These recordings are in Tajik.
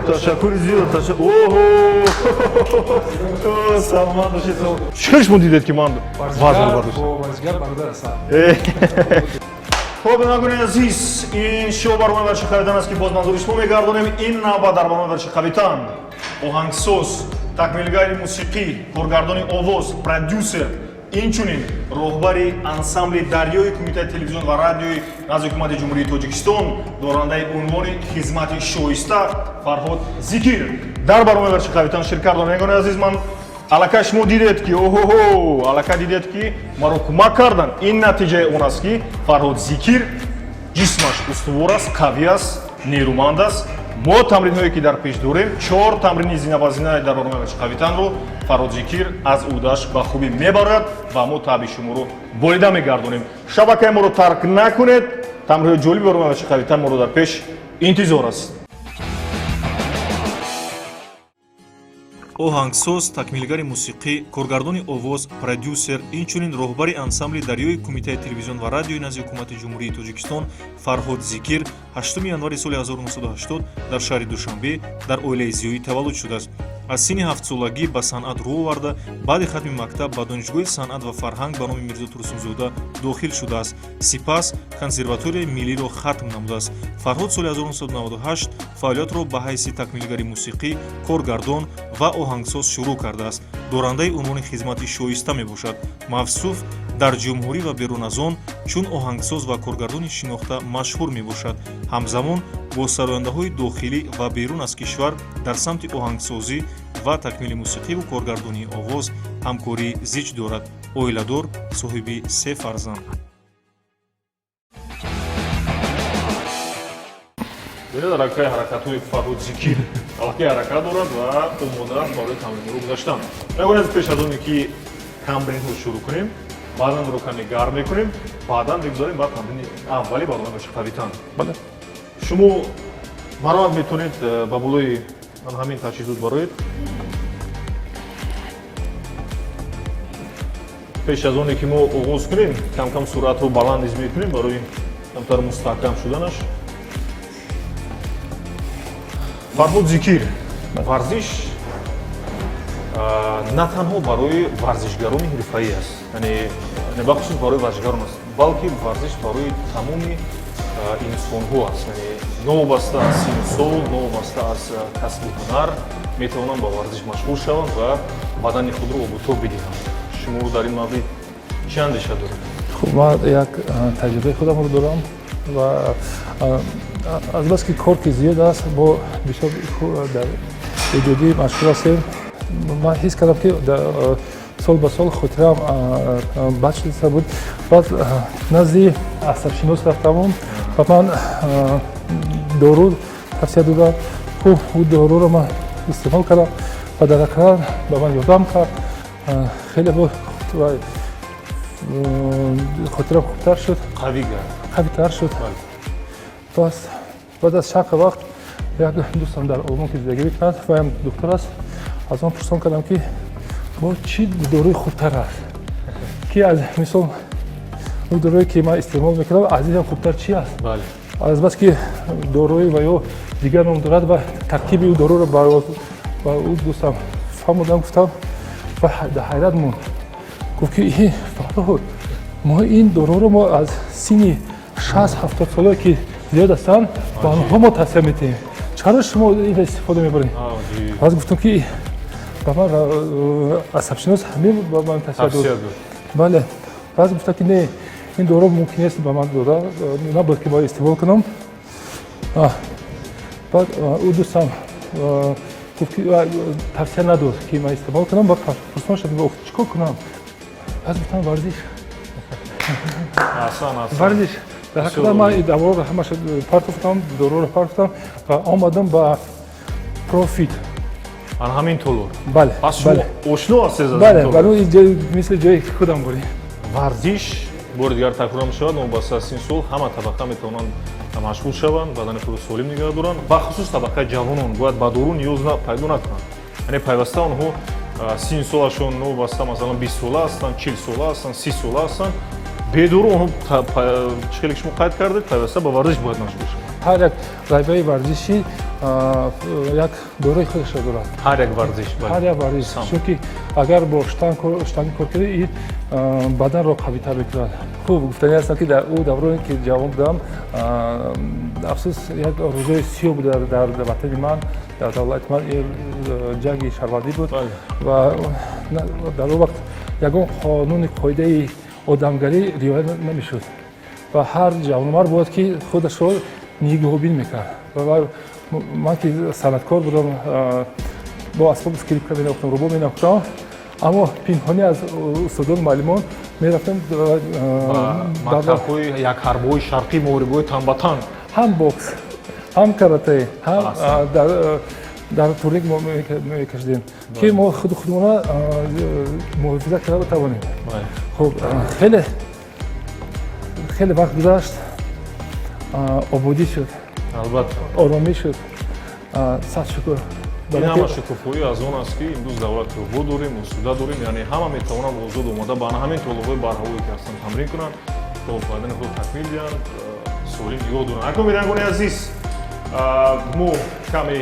Ташаккури зиёд. Оҳо, саломат бошед. Чӣ хел шумо дидед, ки ман вазн бардоштам? Варзишгар бародар ҳастам. Хоб, бинандагони азиз, ин шоу барномаи варзиши қавитан аст, ки боз манзури шумо мегардонем. Ин навбат дар барномаи варзиши қавитан оҳангсоз, такмилгари мусиқӣ, коргардони овоз, продюсер, инчунин роҳбари ансамбли дарёи Кумитаи телевизион ва радиои назди Ҳукумати Ҷумҳурии Тоҷикистон, дорандаи унвони хизмати шоиста Фарҳод Зикир дар барномаи варзиши қавитан ширкат дорад. Бинандагони азиз, ман аллакай шумо дидед, ки оҳоҳо, аллакай дидед, ки маро кӯмак кардан. Ин натиҷаи он аст, ки Фарҳод Зикир ҷисмаш устувор аст, қавӣ аст, нерӯманд аст. Мо тамринҳое, ки дар пеш дорем, чор тамрини зина ба зина дар барномаи варзиши қавитанро Фарҳод Зикир аз ӯҳдааш ба хубӣ мебарояд ва мо таъби шуморо болида мегардонем. Шабакаи моро тарк накунед, тамринҳои ҷолиби барномаи варзиши қавитан моро дар пеш интизор аст. Оҳангсоз, такмилгари мусиқӣ, коргардони овоз, продюсер, инчунин роҳбари ансамбли дарёи Кумитаи телевизион ва радиои назди Ҳукумати Ҷумҳурии Тоҷикистон Фарҳод Зикир 8 январи соли 1980 дар шаҳри Душанбе дар оилаи зиёӣ таваллуд шудааст. Аз синни ҳафтсолагӣ ба санъат рӯ оварда, баъди хатми мактаб ба Донишгоҳи санъат ва фарҳанг ба номи Мирзо Турсунзода дохил шудааст, сипас Консерваторияи миллиро хатм намудааст. Фарҳод соли 1998 фаъолиятро ба ҳайси такмилгари мусиқӣ, коргардон ва оҳангсоз шурӯъ кардааст. Дорандаи унвони хизмати шоиста мебошад. Мавсуф дар ҷумҳурӣ ва берун аз он чун оҳангсоз ва коргардони шинохта машҳур мебошад. Ҳамзамон бо сарояндаҳои дохилӣ ва берун аз кишвар дар самти оҳангсозӣ ва такмили мусиқиву коргардонии овоз ҳамкории зич дорад. Оиладор, соҳиби се фарзанд. Бинед, аллакай ҳаракатҳои Фарҳод Зикир аллакай ҳаракат дорад ва омода аст барои тамринҳоро гузаштан. Мегӯяд, пеш аз оне ки тамринҳо шурӯъ кунем, баъданро каме гарм мекунем, баъдан мегузарем ба тамрини аввали барномаи варзиши қавитан. Бале. Шумо марҳамат, метавонед ба болои ҳамин таҷҳизот бароед. Пеш аз оне ки мо оғоз кунем, камкам суръатро баланд низ мекунем барои камтар мустаҳкам шуданаш. Фарҳод Зикир, варзиш на танҳо барои варзишгарони ҳирфаӣ аст, яъне бахусус барои варзишгарон аст, балки варзиш барои тамоми инсонҳо аст, яъне новобаста аз сину сол, новобаста аз касбу ҳунар метавонанд ба варзиш машғул шаванд ва бадани худро обутоб бидиҳанд. Шумо дар ин маврид чӣ андеша доред? Хуб, ман як таҷрибаи худамро дорам ва азбаски кор ки зиёд аст, мо бисёр дар эҷодӣ машғул ҳастем. Ман ҳис кардам, ки сол ба сол хотираам бад шуда буд. Баъд назди асабшинос рафтаму ба ман дору тавсия доданд. Хуб, ӯ доруро ман истеъмол кардам ва дар ҳақиқат ба ман ёрдам кард хеле. Хотирам хубтар шуд. Қавӣ гард. Қавитар шуд. Пас баъд аз чанд вақт як дӯстам дар Олмон ки зиндагӣ мекунад, ваям духтур аст, аз он пурсон кардам, ки бо чӣ доруи хубтар аст, ки аз мисол он дорое, ки ман истеъмол мекунам, аз ин ҳам хубтар чи аст. Азбаски доруи ва ё дигар ном дорад ва таркиби ӯ доруро ба ӯ дӯстам фаҳмодам, гуфтам ва дар ҳайрат монд. Гуфт, ки Фарҳод, мо ин доруро мо аз синни 60-70 солое, ки зиёд ҳастанд, ба онҳо мо тавсия медиҳем. Чаро шумо инро истифода мебаред? Баъд гуфтам, ки ба ман асабшинос ҳамин ба ман тавсия дод. Бале. Баъд гуфта, ки не, ин доро мумкин нест ба ман дода, набояд ки бояд истеъмол кунам. Баъд ӯ дӯстам гуфт, ки тавсия надод, ки ман истеъмол кунам. Баъд пурсон шуд, чӣ кор кунам? Баъд гуфтам, варзиш. Варзиш. Дар ҳақиқат ман даворо ҳамаша партофтам, доруро партофтам ва омадам ба Профит. Ан ҳамин толор? Бале. Пас шумо ошно ҳастед аз Бале, бале, мисли ҷои худам бурем. Варзиш, бори дигар такрор мешавад, новобаста аз син сол ҳама табақа метавонанд машғул шаванд, бадани худро солим нигаҳ доранд. Бахусус табақаи ҷавонон бояд ба дору ниёз пайдо накунанд, яъне пайваста онҳо син солашон новобаста, масалан, 20 сола ҳастанд, 40 сола ҳастанд, 30 сола ҳастанд. Бедору онҳо, чӣ хеле шумо қайд кардед, пайваста ба варзиш бояд машғул шаванд. Ҳар як равияи варзишӣ як дорои худашро дорад. Ҳар як варзиш. Ҳар як варзиш, чунки агар бо штанги кор кардӣ, ин баданро қавитар мекунад. Хуб, гуфтанӣ ҳастам, ки дар ӯ давроне ки ҷавон будам, афсӯс, як рӯзои сиёҳ буд дар ватани ман, дар давлати ман, ҷанги шаҳрвандӣ буд ва дар он вақт ягон қонуни қоидаи одамгарӣ риоя намешуд ва ҳар ҷавонмард бояд ки худашро нигоҳубин мекард. Ва ман ки санъаткор будам, бо асбоби скрипка менавохтам, рубоб менавохтам, аммо пинҳонӣ аз устодону муаллимон мерафтам. Мактабҳои якҳарбҳои шарқӣ, муҳорибаҳои тан ба тан. Ҳам бокс, ҳам карате, ҳам дар турник мо мекашидем, ки мо худ худмона муҳофизат карда тавонем. Хуб, хеле хеле вақт гузашт, ободӣ шуд. Албатта. Оромӣ шуд, сад шукр. Ин ҳама шукуфоӣ аз он аст, ки имрӯз давлати обод дорем, осуда дорем, яъне ҳама метавонанд озод омада ба ҳамин толорҳои барҳавое ки ҳастанд тамрин кунанд, то бадани худ такмил диҳанд, солим нигоҳ доранд. Акнун, бинандагони азиз, мо каме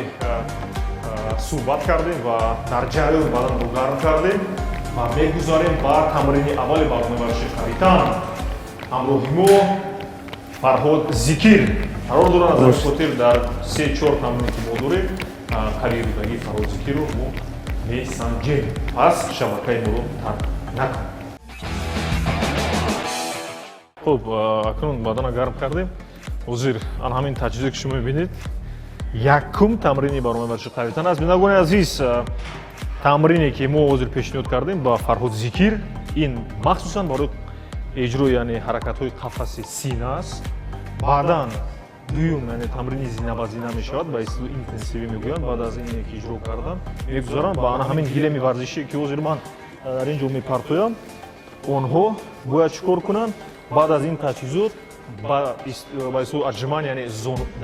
суҳбат кардем ва дар ҷараён баданро гарм кардем ва мегузарем ба тамрини аввали барномаи варзиши қавитан. Ҳамроҳи мо Фарҳод Зикир қарор доранд. Аз ин хотир дар се чор тамрине ки мо дорем, қавирудагии Фарҳод Зикирро мо месанҷем. Пас шабакаи моро тарк накунед. Хуб, акнун бадана гарм кардем. Ҳозир ан ҳамин таҷҳизое ки шумо мебинед, якум тамрини барномаи варзиши қавитан аст. Бинандагони азиз, тамрине ки мо ҳозир пешниҳод кардем ба Фарҳод Зикир, ин махсусан барои иҷрои, яъне ҳаракатҳои қафаси сина аст. Баъдан дуюм, яъне тамрини зина ба зина мешавад, ба истилоҳ интенсивӣ мегӯянд. Баъд аз ине ки иҷро кардан, мегузаранд ба ана ҳамин гилеми варзишӣ, ки ҳозир ман дар ин ҷо мепартоям. Онҳо бояд чӣ кор кунанд? Баъд аз ин таҷҳизот ба истилоҳ отжимания, яъне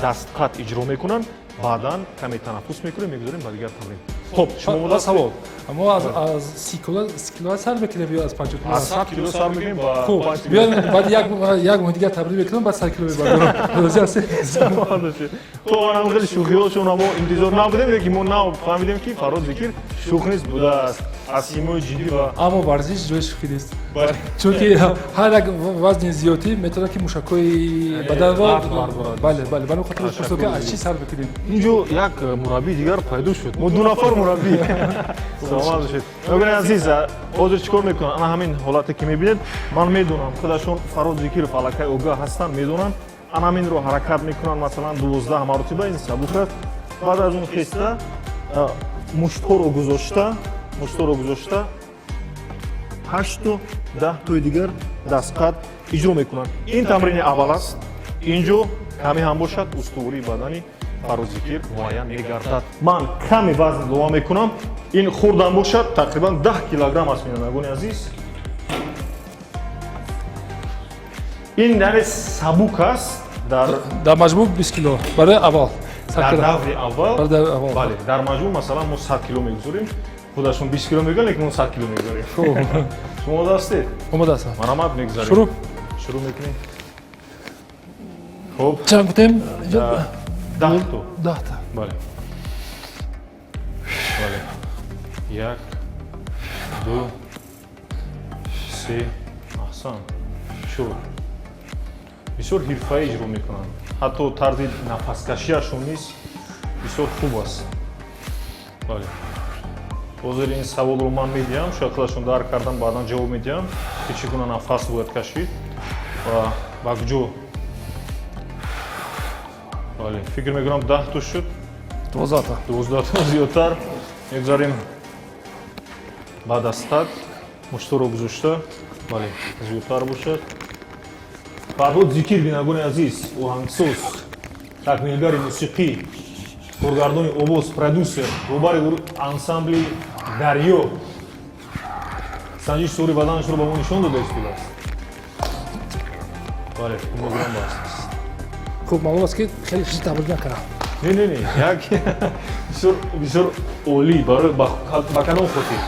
дастқат иҷро мекунанд. Баъдан каме танаффус мекунем, мегузарем ба дигар тамрин. Хуб, шумо омода? Савол: мо аз 30 кило сар мекунем ё аз 50 кило? Аз 100 кило сар мекунем ба Хуб, биёем, баъд як моҳ дигар тамрин мекунам, баъд 100 кило мебардорам. Розӣ ҳастед? То анам хеле шӯхиҳошон мо интизор набудем, лекин мо нав фаҳмидем, ки Фарҳод Зикир шӯх низ будааст, аз симои ҷиддӣ ва Аммо варзиш ҷои шӯхӣ нест, чунки ҳар як вазни зиёдӣ метавонад ки мушакҳои баданро, бале, ба хотир пурсо, ки аз чӣ сар мекунем. Инҷо як мураббии дигар пайдо шуд, мо ду нафар мураббӣ. Саломат бошед. Бинандагони азиз, ҳозир чӣ кор мекунанд? Ана ҳамин ҳолате ки мебинед, ман медонам, худашон Фарҳод Зикиров аллакай огаҳ ҳастанд, медонанд, ана ҳаминро ҳаракат мекунанд, масалан, 12 маротиба, ин сабук аст. Баъд аз он хеста, муштҳоро гузошта, ҳашту 10 тои дигар дастқат иҷро мекунанд. Ин тамрини аввал аст. Инҷо каме ҳам бошад, устувории бадани Фарҳод Зикир муайян мегардад. Ман каме вазн илова мекунам, ин хурдам бошад, тақрибан 10 килограмм аст. Бинандагони азиз, ин яъне сабук аст дар Дар маҷмӯъ 20 кило барои аввал. Дар даври аввал, бале. Дар маҷмӯъ, масалан, мо 100 кило мегузорем, худашон 20 кило мегӯянд, лекин мо 100 кило мегузорем. Шумо омода ҳастед? Омода ҳастам. Марҳамат, мегузарем. Шурӯъ. Шурӯъ мекунем. Хуб. Чанд гуфтем? 10 то. 10 та. Бале, як, ду, се, аҳсан, чор. Бисёр ҳирфаӣ иҷро мекунанд, ҳатто тарзи нафаскашиашон низ бисёр хуб аст. Бале, ҳозир ин саволро ман медиҳам, шояд худашон дарк кардан, баъдан ҷавоб медиҳам, ки чӣ гуна нафас бояд кашид ва ба куҷо. Бале, фикр мекунам, 10 то шуд. 12 та. 12 то. Зиёдтар мегузарем баъд аз тат мушторо гузошта. Бале, зиёдтар бошад. Фарҳод Зикир, бинандагони азиз, оҳангсоз, такмилгари мусиқӣ, коргардони овоз, продюсер, роҳбари ансамбли «Дарё» санҷиши сури баданашро ба мо нишон дода истодааст. Бале, фикр мекунам, бас. Хуб, маълум аст, ки хеле чиз тамрин накардам. Не, як бисёр бисёр олӣ. Барои ба кадом хотир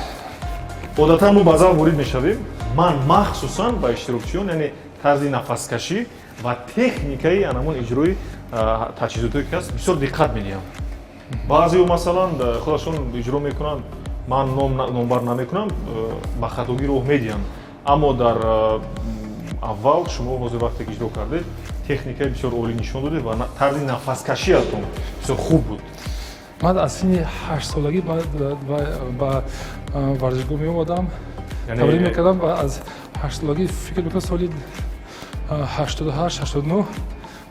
одатан мо ба зал ворид мешавем, ман махсусан ба иштирокчиён, яъне Тарзи нафаскашӣ ва техникаи анамон иҷрои таҷҳизотое ки ҳаст, бисёр диққат медиҳам. Баъзео, масалан, худашон иҷро мекунанд, ман номбар намекунам, ба хатогӣ роҳ медиҳанд. Аммо дар аввал шумо ҳозир вақте ки иҷро кардед, техникаи бисёр олӣ нишон додед ва тарзи нафаскашиатон бисёр хуб буд. Ман аз синни 8-солагӣ ба варзишгоҳ меомадам, тамрин мекардам ва аз 8-солагӣ, фикр мекунам, соли 88, 89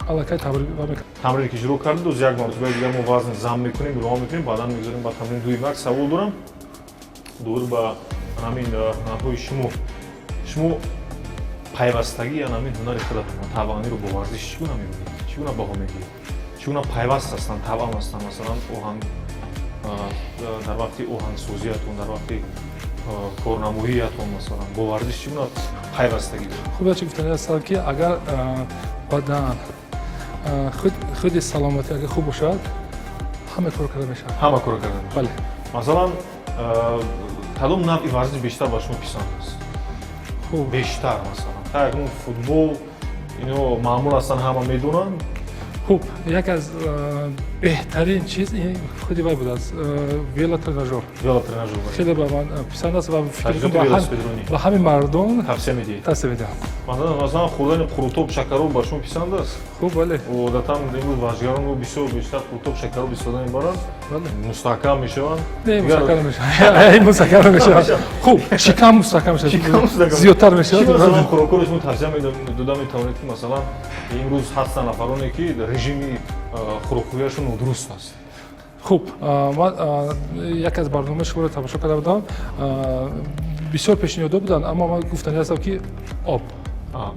аллакай тамрин мекардам. Тамрине ки иҷро кардед, оз як маротибаи дигар мо вазн зам мекунем, илова мекунем, баъдан мегузорем ба тамрини дуюм. Як савол дорам доир ба ҳамин ҳунарҳои шумо. Шумо пайвастагии ҳамин ҳунари худатон, тавъамиро бо варзиш чӣ гуна мебинед, чӣ гуна баҳо медиҳед? Чӣ гуна пайваст ҳастанд, тавъам ҳастанд? Масалан, оҳанг дар вақти оҳангсозиятон, дар вақти корнамоиятон, масалан, бо варзиш чӣ гуна пайвастагӣ дорад? Хуб, чӣ гуфтани ҳастам, ки агар бадан, худи саломатӣ агар хуб бошад, ҳама кор карда мешавад. Ҳама кор карда мешавад. Бале. Масалан, кадом навъи варзиш бештар ба шумо писанд аст? Хуб. Бештар, масалан, акнун футбол, ино маъмул ҳастанд, ҳама медонанд. Хуб, яке аз беҳтарин чиз ин худи вай будааст, велотренажёр. Велотренажёр. Хеле ба ман писанд аст ва фикр Таҷҳизоти мекунам велосипедронӣ. ба ҳамин мардон тавсия медиҳед? Тавсия медиҳам. Масалан, хӯрдани қурутоб, шакароб ба шумо писанд аст? Хуб, бале. Одатан имрӯз варзишгарон бисёр бештар қурутоб, шакароб истифода мебаранд. Бале. Мустаҳкам мешаванд. Не, Дигар- мустаҳкам намешавад, мустаҳкам намешавад. Хуб, шикам мустаҳкам Шикам мешавад, мустаҳкам. зиёдтар Чӣ, мешавад. масалан, хӯрокҳоро шумо тавсия дода метавонед, ки, масалан, имрӯз ҳастанд нафароне, ки режими хӯрокхӯрияшон нодуруст аст? Хуб, ман яке аз барномаи шуморо тамошо карда будам, бисёр пешниҳодҳо буданд, аммо ман гуфтани ҳастам, ки об.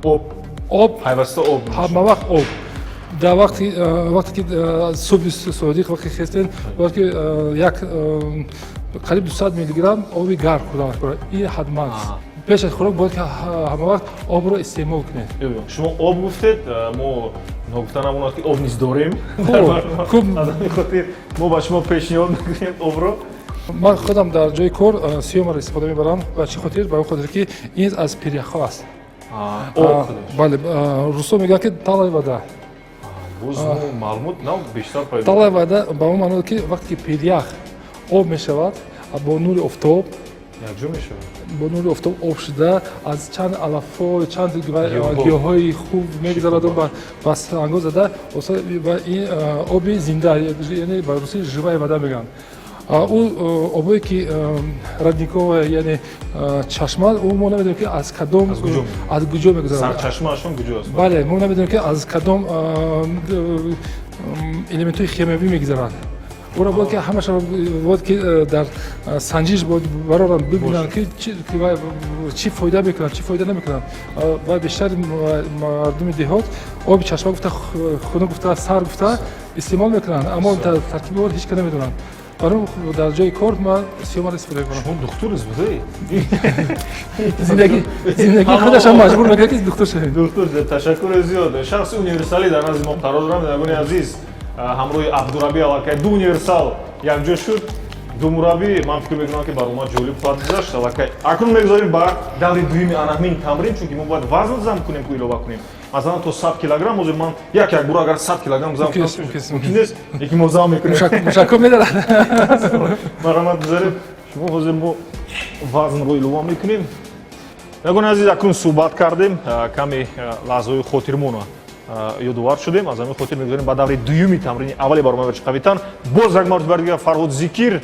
Об. Об. Пайваста об. Ҳама вақт об. Дар вақте ки субҳи содиқ вақте хестен, бояд ки як қариб 200 миллиграмм оби гарм хӯрдан. Ин ҳатман аст. Пеш аз хӯрок бояд ки ҳама вақт обро истеъмол кунед. Шумо об гуфтед, мо ногуфта намонад, ки об низ дорем. Хуб. Аз ҳамин хотир мо ба шумо пешниҳод мекунем обро. Ман худам дар ҷои кор сиёмаро истифода мебарам. Ба чӣ хотир? Ба он хотир, ки ин аз пиряхҳо аст. Об худаш. Бале, русо мегӯянд, ки талая вода. Боз мо маълумот нав бештар пайдо. Талая вода ба он маъно, ки вақте ки пирях об мешавад бо нури офтоб, якҷо мешавад. Бо нури офтоб об шуда, аз чанд алафҳо, чанд Гиёҳҳо. гиёҳҳои хуб мегузараду ба сангҳо зада ва ин оби зинда, яъне ба русӣ живая вода мегӯянд. Ӯ обое ки родниковая, яъне чашма, ӯ мо намедонем, ки аз кадом Аз куҷо? аз куҷо мегузарад. Сарчашмаашон куҷо аст? Бале, мо намедонем, ки аз кадом элементҳои химиявӣ мегузарад. Ӯро бояд ки ҳамаша бояд ки дар санҷиш бояд бароранд, бибинанд, ки чӣ фоида мекунанд, чӣ фоида намекунанд. Ва бештари мардуми деҳот оби чашма гуфта, хунук гуфта, сар гуфта истеъмол мекунанд, аммо дар таркиби он ҳеҷ ка намедонанд. Барои дар ҷои кор ман сиёмаро истифода мекунам. Шумо духтур аст будаед? Зиндагӣ худашам маҷбур мекунад, ки духтур шавем. Духтур, ташаккури зиёд. Шахси универсалӣ дар назди мо қарор дорам. Бинандагони азиз, ҳамроҳи Абдурабӣ аллакай ду универсал якҷо шуд, ду мураббӣ. Ман фикр мекунам, ки баромад ҷолиб хоҳад гузашт. Аллакай акнун мегузорем ба даври дуюми анаҳмин тамрин, чунки мо бояд вазн зам кунем, ку илова кунем, масалан, то 100 килограмм. Ҳозир ман як бура агар 100 килограмм зам Мумкин кунам, аст, мумкин аст. мумкин нест, лекин мо зам мекунем. Мушакҳо медарад. Марҳамат, гузарем. Шумо ҳозир мо вазнро илова мекунем. Бинандагони азиз, акнун суҳбат кардем, каме лаҳзаҳои хотирмона ёдовар шудем. Аз ҳамин хотир мегузорем ба даври дуюми тамрини аввали барномаи Варзиши қавитан. Боз як маротиба дигар Фарҳод Зикир,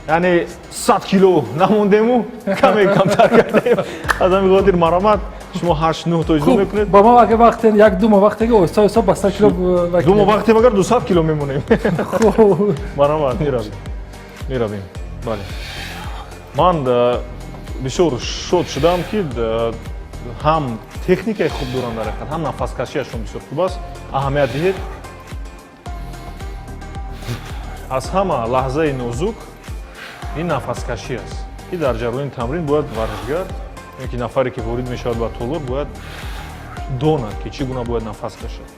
яъне 100 кило намондему, каме камтар кардем. Аз ҳамин хотир, марҳамат, шумо ҳашт нӯҳ то иҷро Хуб, мекунед. Ба мо агар вақте як ду моҳ вақте, оҳиста оҳиста ба 100 кило. 2 моҳ вақте, агар 200 кило мемонем. Хуб. Марҳамат, меравем, меравем. Бале, ман бисёр шод шудам, ки ҳам техникаи хуб доранд дар ҳақиқат, ҳам нафаскашиашон бисёр хуб аст. Аҳамият диҳед, аз ҳама лаҳзаи нозук ин нафаскашӣ аст, ки дар ҷараёни тамрин бояд варзишгар ё ки нафаре, ки ворид мешавад ба толор, бояд донад, ки чӣ гуна бояд нафас кашад.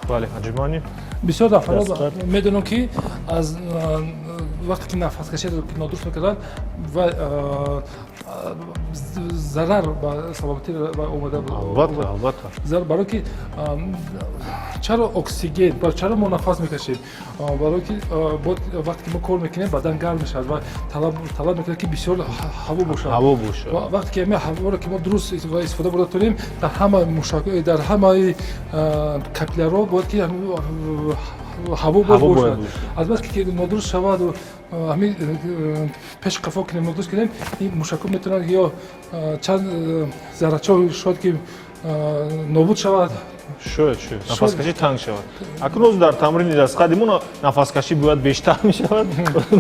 Бале, отжимание. Бисёр нафарҳо Дастқат. медонам, ки аз вақте ки нафаскаширо нодуруст мекарданд ва Зарар ба саломатӣ омада. Албатта, албатта. Барои ки чаро оксиген, чаро мо нафас мекашем? Барои ки вақте ки мо кор мекунем, бадан гарм мешавад ва талаб мекунад, ки бисёр ҳаво бошад. Ҳаво бошад. Вақте ки ҳамин ҳаворо ки мо дуруст истифода бурда тонем, дар ҳама мушак, дар ҳамаи капиллярҳо бояд ки ҳаво бояд бошад. Аз бас ки нодуруст шавад, ҳамин пеш қафо кунем, нодуруст кунем, ин мушакҳо метавонанд ё чанд заррачаҳо шояд ки нобуд шавад. Шояд нафаскашӣ танг шавад. Акнун ҳозир дар тамрини дастқади мо нафаскашӣ бояд бештар мешавад,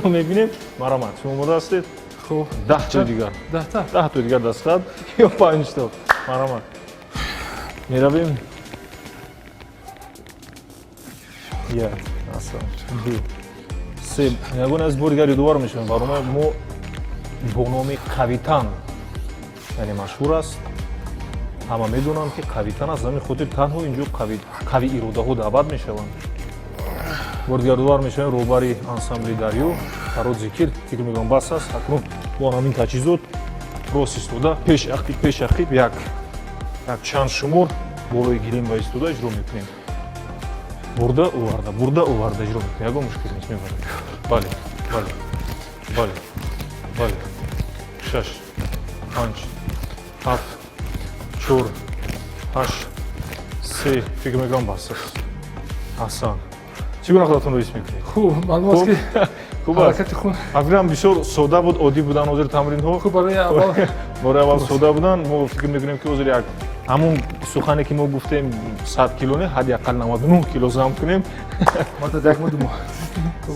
мебинем. Марҳамат, шумо омода ҳастед? Хуб. 10 тои дигар. 10та? 10 тои дигар дастқад ё панҷто. Марҳамат, меравем. Як, асан, ду, се. Ягон аз бори дигар ёдовар мешавем, барномаи мо бо номи Қавитан, яъне машҳур аст. Ҳама медонанд, ки Қавитан аст. Замин хотир танҳо инҷо қави иродаҳо даъват мешаванд. Бори дигар ёдовар мешавем, роҳбари ансамбли Дарё Фарҳод Зикир. Фикр мекунам, бас аст. Акнун бо ҳамин таҷҳизот рост истода, пеш ақиб, пеш ақиб, як як чанд шумор болои гилем ба истода иҷро мекунем. Бурда оварда, бурда оварда иҷро мекунем. Ягон мушкил нест, мебарем. Бале, бале, бале, бале. Шаш, панҷ, ҳафт, чор, ҳашт, се. Фикр мекунам, бас аст. Аҳсан. Чӣ гуна худатонро ҳис мекунед? Хуб, маълум аст, ки хуб аст. Ҳаракати хун. Фикрам, бисёр сода буд, оддӣ будан ҳозир тамринҳо. Хуб, барои аввал. Бораи аввал сода будан. Мо фикр мекунем, ки ҳозир як ҳамун сухане ки мо гуфтем, 100 кило не, ҳадди ақал 99 кило зам кунем. Як мо 2 моҳ.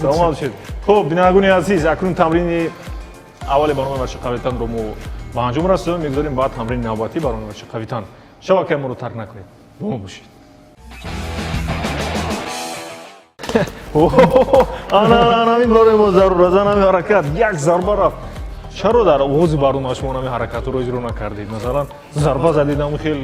Саломат бошед. Хуб, бинандагони азиз, акнун тамрини аввали барномаи варзиши Қавитанро мо ба анҷом расонем. Мегузорем ба тамрини навбатӣ барномаи варзиши Қавитан. Шабакаи моро тарк накунед, бо мо бошед. Анамин барои мо зарур аст, анами ҳаракат. Як зарба рафт. Чаро дар оғози барнома шумо анами ҳаракатро иҷро накардед? Масалан, зарба задед, ам хел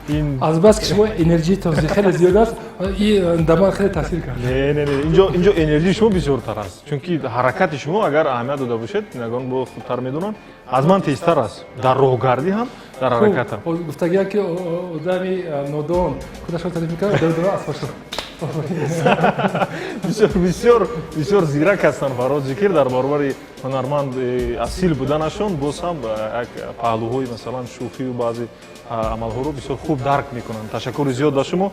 ин. Аз бас ки шумо энергиятон хеле зиёд аст, и дар ман хеле таъсир кард. Не, не, не, инҷо энергияи шумо бисёртар аст, чунки ҳаракати шумо, агар аҳамият дода бошед, бинандагон бо хубтар медонанд, аз ман тезтар аст дар роҳгардӣ ҳам, дар ҳаракат ҳам. Гуфтагиам, ки одами нодон худашро таъриф мекунад, одами дона аспашро. Бисёр, бисёр, бисёр зирак ҳастанд Фарҳод Зикир. Дар баробари ҳунарманд асил буданашон, боз ҳам як паҳлӯҳои, масалан, шӯхию баъзе амалҳоро бисёр хуб дарк мекунанд. Ташаккури зиёд ба шумо.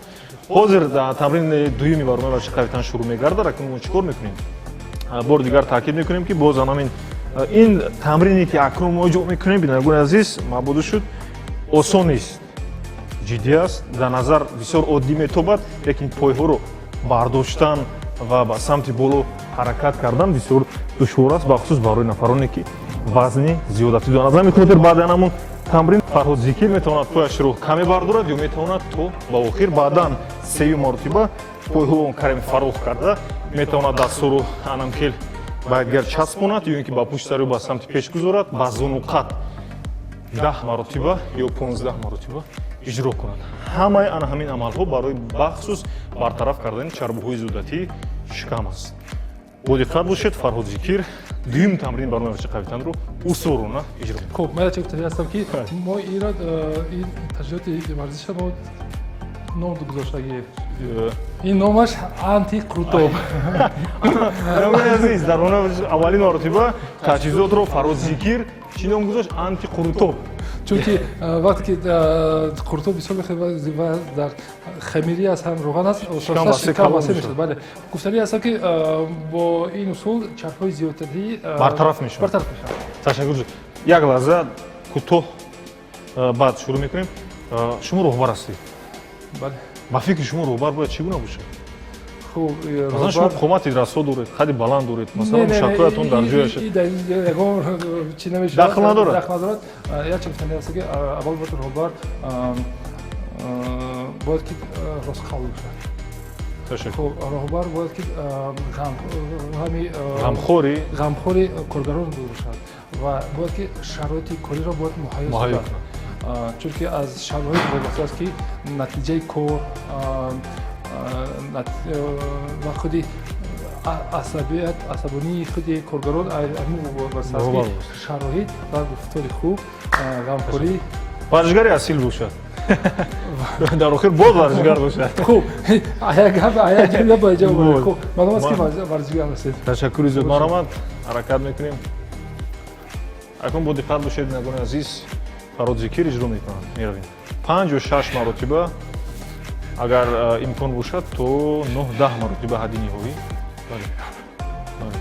Ҳозир тамрини дуюми барномаи варзиши Қавитан шурӯъ мегардад. Акнун мо чӣ кор мекунем? Бори дигар таъкид мекунем, ки боз анамин ин тамрине, ки акнун мо иҷро мекунем, бинандагони азиз, мабодо шуд, осон нест, ҷиддӣ аст. Дар назар бисёр оддӣ метобад, лекин пойҳоро бардоштан ва ба самти боло ҳаракат кардан бисёр душвор аст, бахусус барои нафароне, ки вазни зиёдатӣ доранд. Аз ҳамин хотир баъди анамун тамрин Фарҳод Зикир метавонад пояшро каме бардорад ё метавонад то ба охир, баъдан сеюм маротиба пойҳоро каме фарох карда, метавонад дастҳоро анамхел ба якдигар часпонад ё ин ки ба пушти сари ба самти пеш гузорад, ба зонуқат 10 маротиба ё 15 маротиба иҷро кунад. Ҳамаи ана ҳамин амалҳо барои бахусус бартараф кардани чарбуҳои зиёдатии шикам аст. Бо диққат бошед, Фарҳод Зикир дуюм тамрини барномаи варзиши Қавитанро устуворона иҷро мекунад. Хуб, ман чӣ гуфтанӣ ҳастам, ки мо инро, ин таҷҳизоти варзиша мо ном гузоштагием. Ин номаш антиқурутоб. Азиз, дар аввалин маротиба таҷҳизотро Фарҳод Зикир чӣ ном гузошт? Антиқурутоб. Чунки вақте ки қурутоб бисёр мехӯред ва дар хамирӣ аст, ҳам равған аст, шикам васеъ мешавад. Бале, гуфтанӣ ҳастам, ки бо ин усул чарбҳои зиёдатӣ бартараф мешавад. Бартараф мешавад. Ташаккур. Як лаҳза кӯтоҳ, баъд шурӯъ мекунем. Шумо роҳбар ҳастед. Бале. Ба фикри шумо, роҳбар бояд чӣ гуна бошад? Хуб. Масалан, шумо қомати расо доред, қади баланд доред, масалан, мушакҳоятон дар ҷояш. Ягон чӣ намешавад. Дахл надорад. Дахл надорад. Як чиз гуфтанӣ аст, ки аввал бояд роҳбар бояд ки ростқавл бошад. Ташаккур. Хуб, роҳбар бояд ки ғами ғамхори ғамхори коргарон бошад ва бояд ки шароити кориро бояд муҳайё муҳайё созад. Кунад. Чунки аз шароит вобаста аст, ки натиҷаи кор ва худи Асабият, асабонии худи коргарон ҳамин вобаста аст, ки шароит ва гуфтори хуб, ғамхорӣ. Варзишгари асил бошад, дар охир боз варзишгар бошад. Хуб, як гап, як ҷумла ба ҷавоб. Хуб, маълум аст, ки варзишгар ҳастед. Ташаккури зиёд, марҳамат, ҳаракат мекунем. Акнун бо диққат бошед, бинандагони азиз, Фарҳод Зикир иҷро мекунанд. Меравем панҷ ё шаш маротиба, агар имкон бошад, то 9-10 маротиба, ҳадди ниҳоӣ. Бале, бале,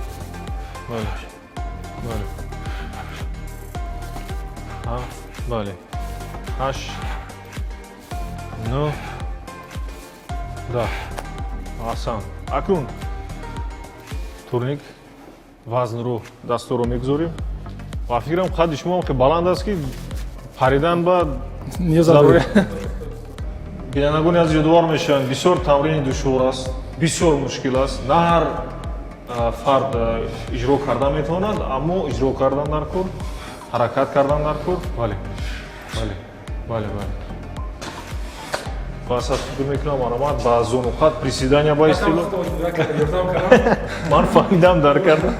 бале, бале, ҳафт, бале, ҳашт, нӯҳ, 10. Аҳсан. Акнун турник, вазнро, дастторо мегузорем ва фикрам, қадди шумо хеле баланд аст, ки паридан ба ниёз надоред. Бинандагони азиз, ёдовар мешаванд, бисёр тамрини душвор аст, бисёр мушкил аст, на ҳар фард иҷро карда метавонад, аммо иҷро кардан дар кор, ҳаракат кардан дар кор. Бале, бале, бале, бале. Пас аз, фикр мекунам, марҳамат, ба зонуқат, приседания ба истилоҳ. Ман фаҳмидам, дар кардам.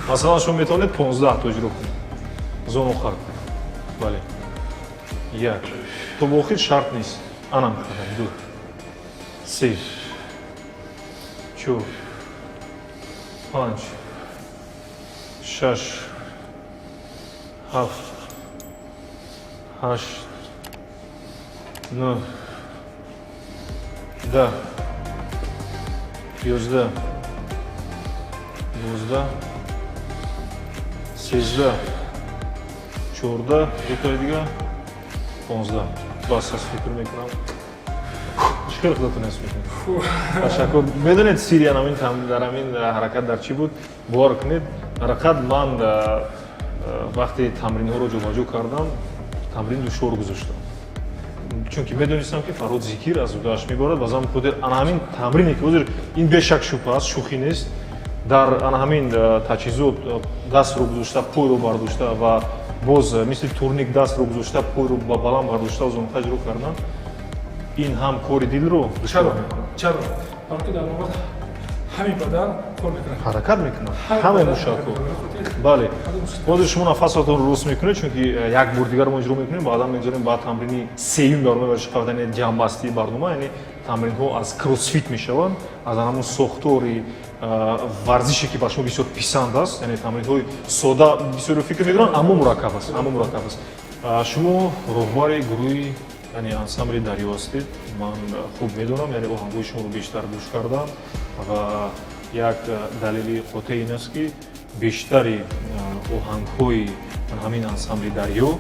Масалан, шумо метавонед 15 то иҷро кунед зонуқат. Бале, як, то ба охир шарт нест. Анам қадар. Ду, се, чор, панҷ, шаш, ҳафт, ҳашт, нӯҳ, 10, 11, 12, 13, 14, дутои дига, 15. Бас аст, фикр мекунам. Чӣ хел худатон ҳис мекунед? Ташаккур. Медонед, сирри ҳамин дар ҳамин ҳаракат дар чӣ буд? Бовар кунед, дар ҳақиқат ман вақте тамринҳоро ҷобаҷо кардам, тамрин душвор гузоштам, чунки медонистам, ки Фарҳод Зикир аз удааш меборад. Ба замон хотир ана ҳамин тамрине, ки ҳозир, ин бешак шубҳа аст, шӯхӣ нест, дар ана ҳамин таҷҳизот дастро гузошта, пойро бардошта ва боз мисли турник дастро гузошта, пойро ба баланд бардошта, зонуқа иҷро кардан, ин ҳам кори дилро душвор Чаро? мекунад. Чаро? Барои ки дар он вақт ҳамин бадан кор мекунад. Ҳаракат мекунад ҳамаи мушакҳо, бале. Ҳозир шумо нафасатонро рост мекунед, чунки як бор дигар мо иҷро мекунем, баъдан мегузорем ба тамрини сеюм барнома, варзиши қавват, яъне ҷамъбастии барнома, яъне тамринҳо аз кроссфит мешаванд, аз ҳамон сохтори варзише, ки ба шумо бисёр писанд аст, яъне тамринҳои сода бисёре фикр мекунанд, аммо мураккаб аст, аммо мураккаб аст. Шумо роҳбари гурӯҳи, яъне ансамбли «Дарё» ҳастед. Ман хуб медонам, яъне оҳангҳои шуморо бештар гӯш кардам ва як далели қотеъ ин аст, ки бештари оҳангҳои ҳамин ансамбли «Дарё»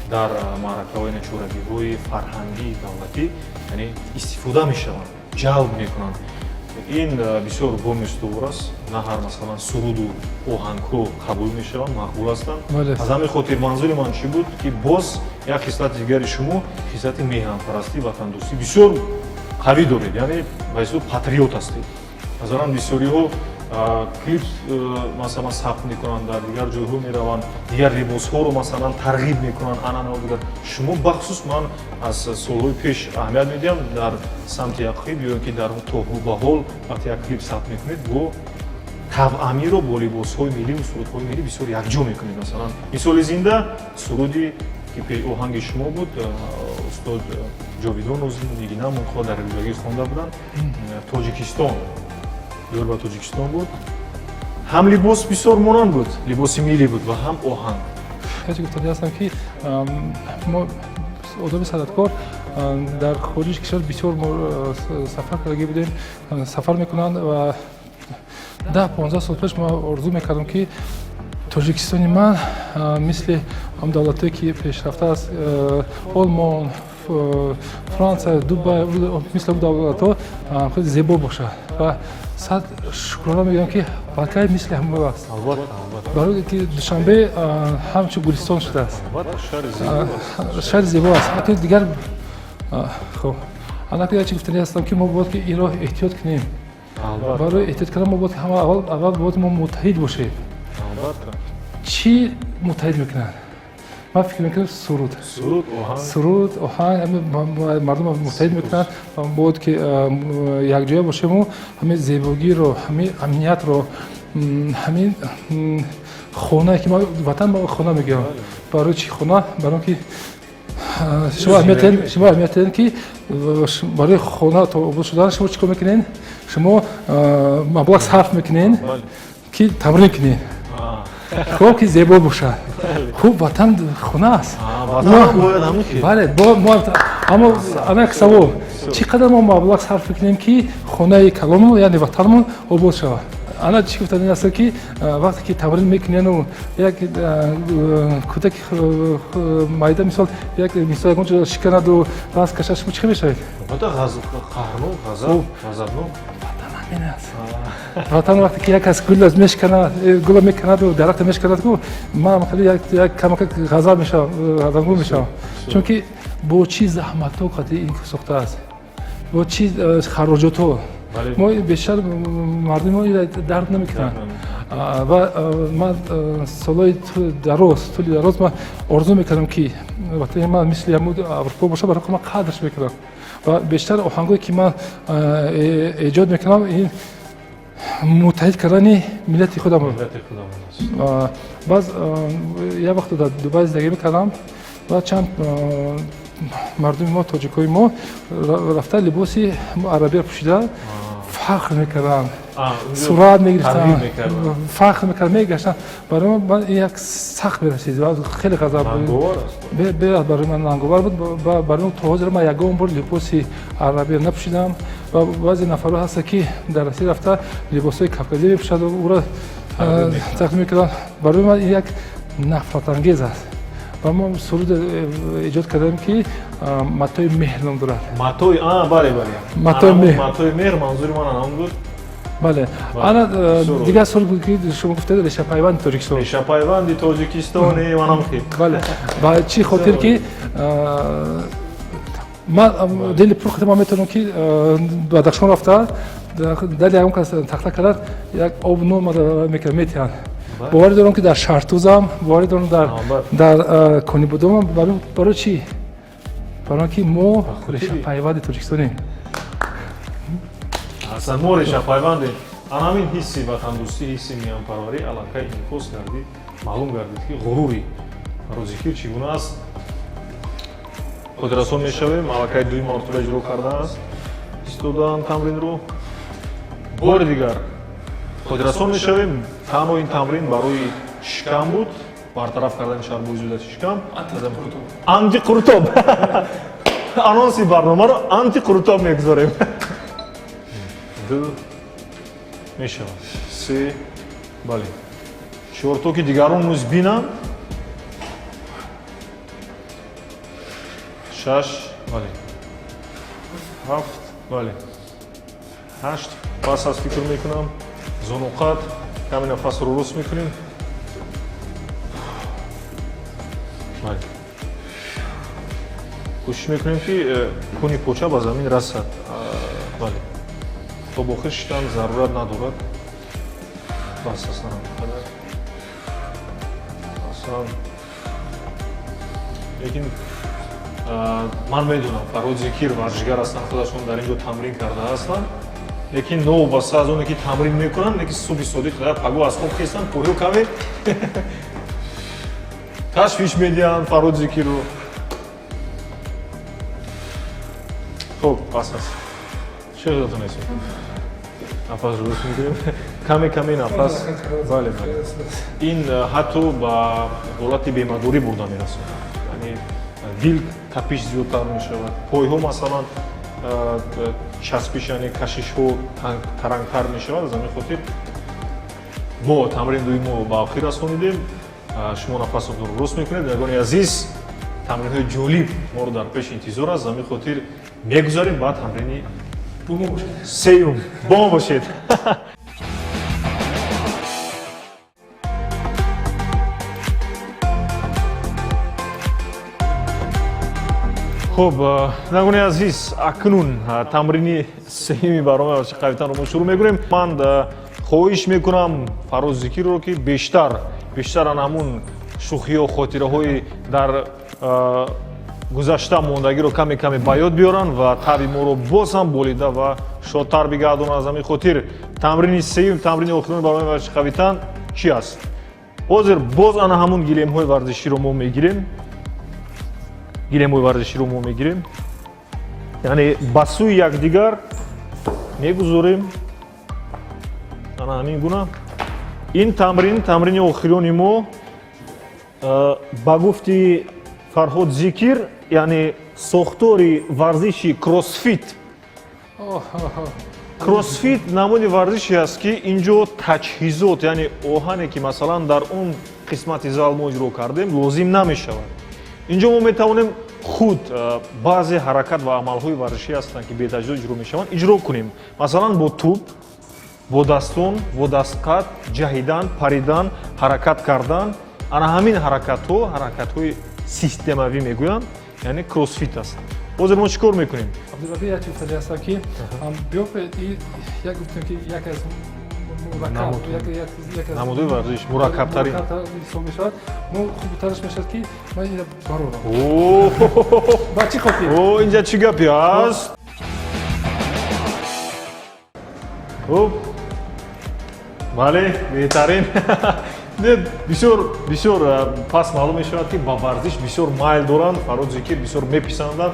дар маъракаҳои, чорабиҳои фарҳангии давлатӣ, яъне истифода мешаванд, ҷалб мекунанд. Ин бисёр боми устувор аст. На ҳар, масалан, суруду оҳангҳо қабул мешаванд, мақбул ҳастанд. Аз ҳамин хотир манзури ман чӣ буд, ки боз як хислати дигари шумо, хислати меҳанпарастӣ, ватандӯстӣ бисёр қавӣ доред, яъне ба ҳисоб патриот ҳастед. Масалан, бисёриҳо клип, масалан, сабт мекунанд, дар дигар ҷойҳо мераванд, дигар либосҳоро, масалан, тарғиб мекунанд, анъанаҳо дигар. Шумо бахусус, ман аз солҳои пеш аҳамият медиҳам, дар самти як клип ё ки дар то ба ҳол вақте як клип сабт мекунед, бо тавъамиро бо либосҳои миллӣ, сурудҳои миллӣ бисёр якҷо мекунед. Масалан, мисоли зинда, суруди ки оҳанги шумо буд, устод Ҷовидон Нигина Мунхо дар рӯзагӣ хонда буданд, «Тоҷикистон», ёр ба Тоҷикистон буд. Ҳам либос бисёр монанд буд, либоси миллӣ буд ва ҳам оҳанг. Ҳеҷ гуфтанӣ ҳастам, ки мо одами санъаткор дар хориҷи кишвар бисёр сафар кардагӣ будем, сафар мекунанд ва 10-15 сол пеш мо орзу мекардам, ки Тоҷикистони ман мисли ҳам давлатҳое, ки пешрафта аст, Олмон, Франсия, Дубай, мисли он давлатҳо хеле зебо бошад ва сад шукрона мегӯям, ки балкай мисли ҳамон аст. Барои ки Душанбе ҳамчун гулистон шудааст, шаҳри зебо аст. Дигар хуб, анаки як чи гуфтанӣ ҳастам, ки мо бояд ки инро эҳтиёт кунем. Барои эҳтиёт кардан мо бояд ҳама аввал бояд мо муттаҳид бошем. Чӣ муттаҳид мекунад? Ман фикр мекунам суруд. Суруд, оҳанг мардумро муттаҳид мекунад. Бояд ки якҷоя бошему ҳамин зебогиро, ҳамин амниятро, ҳамин хонае ки ватан ма хона мегӯям. Барои чӣ хона? Барои ки шумо аҳамият диҳед ки барои хона то обод шудан шумо чӣ кор мекунед? Шумо маблағ сарф мекунед ки тамрин кунед. Хуб ки зебо бошад. Хуб ватан хона аст. Бале, аммо ана як савол. Чӣ қадар мо маблағ сарф мекунем ки хонаи калонмон, яъне ватанмон обод шавад? Ана чӣ гуфтан ин аст ки вақте ки тамрин мекунену як кӯдаки майда мисол як мисол ягон ҷо шиканаду даст кашад, шумо чӣ мешавед? Ғазабнок. Ватан ҳамин аст. Ватан вақте ки як кас гул мешканад, гула меканаду дарахта мешканад, ку ман хеле як камака ғазаб мешавам, ғазабгун мешавам. Чунки бо чӣ заҳматҳо қадри ин сохтааст, бо чӣ хароҷотҳо. Мо бештар мардуми мо дард намекунанд. Ва ман солҳои дароз, тӯли дароз ман орзу мекардам ки ватани ман мисли ҳамун Аврупо бошад, барои ман қадрш мекардам. Ва бештар оҳангое ки ман эҷод мекунам, ин муттаҳид кардани миллати худам. Баъз як вақт дар Дубай зиндагӣ мекардам ва чанд мардуми мо, тоҷикои мо рафта либоси арабия пӯшида фахр мекарданд, сурат мегирифтанд, фахр мекарданд, мегаштанд. Барои ман ин як сахт мерасид, хеле ғазаб буд, барои ман нанговар буд. Барои ман то ҳозир ман ягон бор либоси арабия напӯшидам. Ва баъзе нафарҳо ҳастанд ки дар Россия рафта либосҳои кавказӣ мепӯшанд ва ӯро тақдим мекарданд. Барои ман ин як нафратангез аст. Ва мо суруд эҷод кардем ки матои меҳр ном дорад. Матои, бале, бале. Матои меҳр. Матои меҳр, манзури ман ана он буд. Бале. Ана дигар суруд буд ки шумо гуфтед, решапайванди Тоҷикистон. Решапайванди Тоҷикистон, манам хел. Бале. Ба чӣ хотир ки ман дили пур худам метавонам ки Бадахшон рафта дар ягон кас тахта кард, як об нон метиҳанд. Боварӣ дорам ки дар Шаҳртузам, боварӣ дорам дар Конибудомам. Барои чӣ? Барои ки мо решапайванди Тоҷикистонем. Аслан мо решапайвандем. Ана ҳамин ҳисси ватандӯстӣ, ҳисси миёнпарварӣ аллакай инъикос гардид, маълум гардид ки ғурури Фарҳод Зикир чӣ гуна аст. Хотиррасон мешавем, аллакай дуюм маротиба иҷро кардааст истодаанд тамринро. Бори дигар хотиррасон мешавем, танҳо ин тамрин барои шикам буд, бартараф кардани чарбои зиёдати шикам. Антиқурутоб. Анонси барномаро антиқурутоб мегузорем. Ду мешавад, се, бале, чор, то ки дигарон низ бинанд. Шаш, бале, ҳафт, бале, ҳашт. Пас аз фикр мекунам зоноқат, каме нафасро рост мекунем. Бале, кӯшиш мекунем ки куни поча ба замин расад. Бале, то ба охир шиштан зарурат надорад. Бас аст ҳамин қадар. Аслан лекин ман медонам Фарҳод Зикир варзишгар ҳастанд, худашон дар ин ҷо тамрин карда ҳастанд, лекин новобаста аз оне ки тамрин мекунанд, лекин субҳи содиқ дар пагоҳ аз хоб хестанд, пӯё каме ташвиш медиҳанд Фарҳод Зикирро. Хуб, бас аст. Чӣ хелатон ҳастед? Нафас рост мекунем, каме каме нафас. Бале, бале, ин ҳатто ба ҳолати бемадорӣ бурда мерасонад, яъне дил тапиш зиёдтар мешавад, пойҳо масалан часпиш, яъне кашишҳо тарангтар мешавад. Аз ҳамин хотир мо тамрин дуюммо ба охир расонидем. Шумо нафасатонро рост мекунед. Бинандагони азиз, тамринҳои ҷолиб моро дар пеш интизор аст. Аз ҳамин хотир мегузарем ба тамрини сеюм. Бо мо бошед. Хуб, бинандагони азиз, акнун тамрини сеюми барномаи варзиши қавитанро мо шурӯъ мекунем. Ман хоҳиш мекунам Фарҳод Зикирро ки бештар ана ҳамун Шӯхиҳо, хотираҳои дар гузашта мондагиро каме каме ба ёд биёранд ва таби моро боз ҳам болида ва шодтар бигардонанд. Аз ҳамин хотир тамрини сеюм, тамрини охирони барномаи варзиши қавитан чӣ аст? Ҳозир боз ана ҳамун гилемҳои варзиширо мо мегирем, гилемҳои варзиширо мо мегирем, яъне ба сӯи якдигар мегузорем, ана ҳамин гуна. Ин тамрин, тамрини охирони мо, ба гуфти Фарҳод Зикир, яъне сохтори варзиши кроссфит. Кроссфит намуди варзише аст, ки ин ҷо таҷҳизот, яъне оҳане, ки масалан дар он қисмати зал мо иҷро кардем, лозим намешавад. Ин ҷо мо метавонем худ баъзе ҳаракат ва амалҳои варзишӣ ҳастанд, ки бетаҷҳизот иҷро мешаванд, иҷро кунем. Масалан, бо тӯб, бо дастон, бо дастқад, ҷаҳидан, паридан, ҳаракат кардан. Ана ҳамин ҳаракатҳо ҳаракатҳои системавӣ мегӯянд, яъне кроссфит аст. Ҳозир мо чӣ кор мекунем? Абдураби, як чиз ҳаст, ки як гуфтем, ки як аз намудҳои варзиш мураккабтарин ҳисоб мешавад. Мо хубтараш мешавад, ки ман ина барорам. Ба чӣ хотир? Инҷа чӣ гапе аст? Хуб, бале, беҳтарин. Бисёр бисёр пас маълум мешавад, ки ба варзиш бисёр майл доранд Фарҳод Зикир, бисёр меписанданд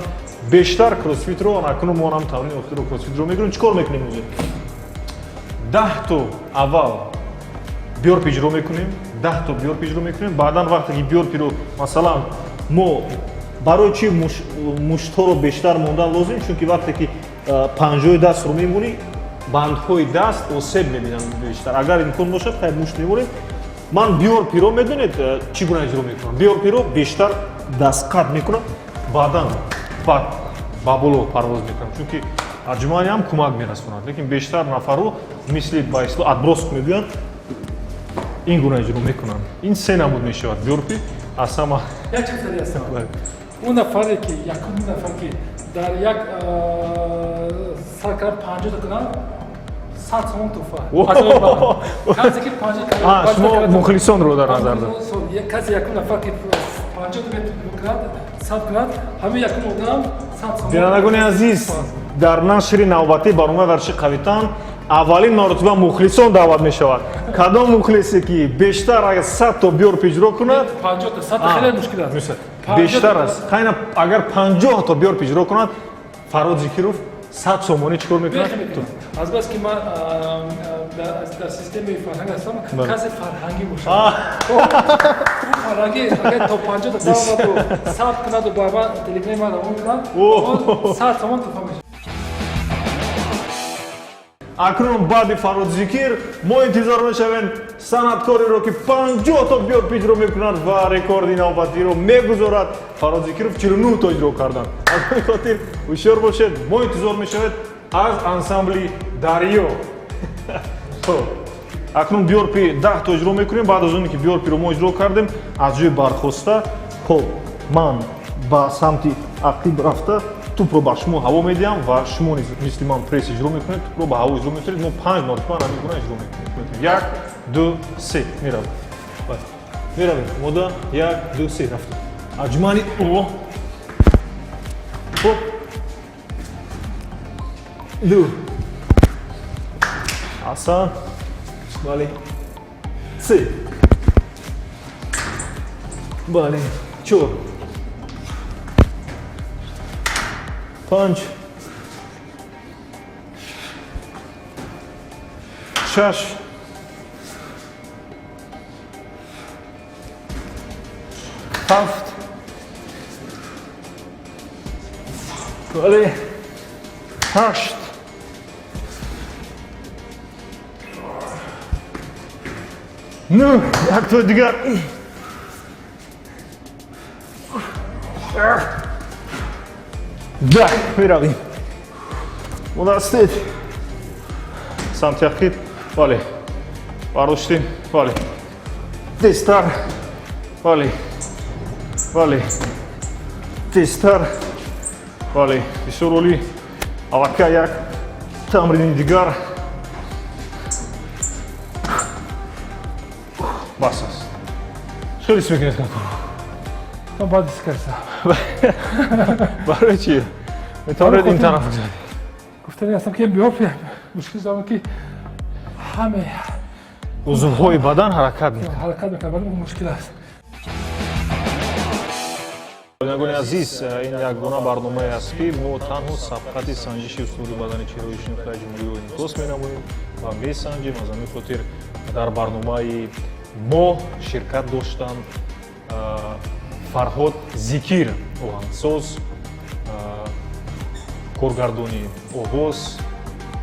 бештар кроссфитро. Акнун мо ҳам тамрини охирро кроссфитро мекунем. Чӣ кор мекунем ҳозир? 10 то аввал бёрпи иҷро мекунем, 10 то бёрпи иҷро мекунем. Баъдан вақте ки бёрпиро, масалан, мо барои чӣ муштҳоро бештар мондан лозим? Чунки вақте ки панҷои дастро мемонӣ, бандҳои даст осеб мебинанд бештар. Агар имкон бошад, хайр, мушт мемонем. Ман бёрпиро, медонед, чӣ гуна иҷро мекунам? Бёрпиро бештар дастқад мекунам, баъдан баъд ба боло парвоз мекунам, чунки отжимания ҳам кӯмак мерасонад, лекин бештар нафарҳо мисли ба истилоҳ отброс мегӯянд, ин гуна иҷро мекунанд. Ин се намуд мешавад бёрпи аз ҳама. Як чиз ҳастам: он нафаре ки якум нафар, ки дар як сар кард 50 кунад, 100 сомон туҳфа. Касе ки Шумо мухлисонро дар назар доред. Касе якум нафар, ки 50 кунад, сад кунад, ҳамин якум одам 100 сомон. Бинандагони азиз, дар нашри навбатии барномаи варзиши қавитан аввалин маротиба мухлисон даъват мешавад. Кадом мухлисе ки бештар агар 100 то бёрпи иҷро кунад, 50 то, 100 хеле мушкил аст. Бештар аст. Хайна, агар 50 то бёрпи иҷро кунад, Фарҳод Зикиров 100 сомонӣ чӣ кор мекунад? Азбас ки ман дар системаи фарҳанг ҳастам, касе фарҳангӣ бошад, фарҳангӣ агар то 50 баромаду сабт кунаду ба ман телеграми ман равон кунад, 100 сомон туҳфа мешавад. Акнун баъди Фарҳод Зикир мо интизор мешавем санъаткореро, ки 50 то бёрпи иҷро мекунад ва рекорди навбатиро мегузорад. Фарҳод Зикиров 49 то иҷро карданд. Аз ҳамин хотир ҳушёр бошед, мо интизор мешавед аз ансамбли Дарё. Хуб, акнун бёрпи 10 то иҷро мекунем. Баъд аз оне ки бёрпиро мо иҷро кардем, аз ҷои бархоста, хуб, ман ба самти ақиб рафта, тӯпро ба шумо ҳаво медиҳам ва шумо низ мисли ман пресс иҷро мекунед, тӯпро ба ҳаво иҷро мекунед. Мо панҷ маротиба ҳамин гуна иҷро мекунем. Як, ду, се, меравем, меравем. Омода? Як, ду, се, рафтем. Отжимание. О, хуб, ду, асан, бале, се, бале, чор, панҷ, шаш, ҳафт, бале, ҳашт, нӯҳ, яктои дигар, 10. Меравем. Мудастед самти ақиб, бале, бардоштем, бале, тезтар, бале, бале, тезтар, бале, бисёр олӣ. Аллакай як тамрини дигар бас аст. Чӣ хел ҳис мекунед каку? Ман баъд ҳис кардам. Барои чӣ? Метавонед ин тараф гузаред. Гуфтани ҳастам, ки биё, мушкил дорам, ки ҳаме Узвҳои бадан ҳаракат мекунад. Ҳаракат мекунад, вале мушкил аст. Бинандагони азиз, ин якгуна барномае аст, ки мо танҳо сабқати санҷиши услуби бадани чеҳраҳои шинохтаи ҷумҳуриро инъикос менамоем ва месанҷем. Аз ҳамин хотир дар барномаи мо ширкат доштанд Фарҳод Зикир, оҳангсоз, коргардони овоз,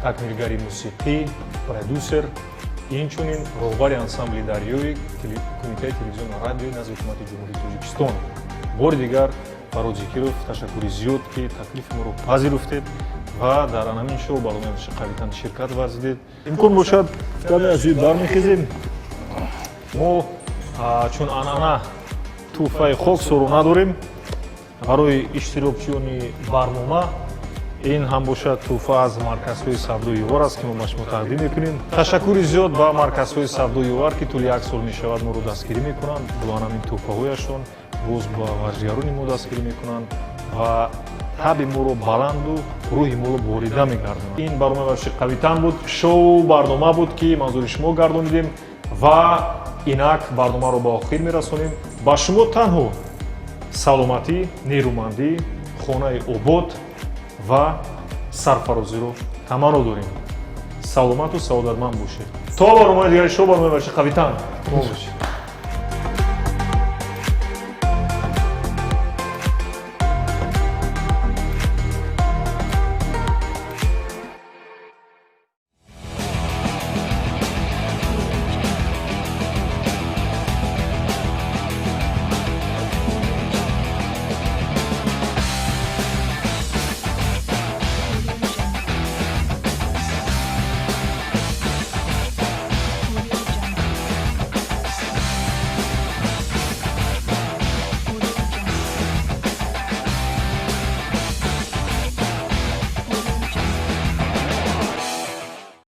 такмилгари мусиқӣ, продюсер, инчунин роҳбари ансамбли дарёи Кумитаи телевизиону радиои назди Ҳукумати Ҷумҳурии Тоҷикистон. Бори дигар, Фарҳод Зикиров, ташаккури зиёд, ки таклифи моро пазируфтед ва дар ҳамин шоу барномаи Қавитан ширкат варзидед. Имкон бошад, каме аз ҷой бармехезем. Мо чун анъана тӯҳфаи хоксоро надорем барои иштирокчиёни барнома. Ин ҳам бошад тӯҳфа аз марказҳои савдои Ювар аст, ки мо ба шумо тақдим мекунем. Ташаккури зиёд ба марказҳои савдои Ювар, ки тӯли як сол мешавад, моро дастгирӣ мекунанд бо ҳамин тӯҳфаҳояшон. Боз ба варзишгарони мо дастгирӣ мекунанд ва табъи моро баланду рӯҳи моро борида мегардонанд. Ин барномаи варзиши Қавитан буд, шоу барнома буд, ки манзури шумо гардонидем ва инак барномаро ба охир мерасонем. Ба шумо танҳо саломатӣ, нерӯмандӣ, хонаи обод ва сарфарозиро таманно дорем. Саломату саодатманд бошед то барномаи дигари шоу барномаи варзиши Қавитан. Бошед.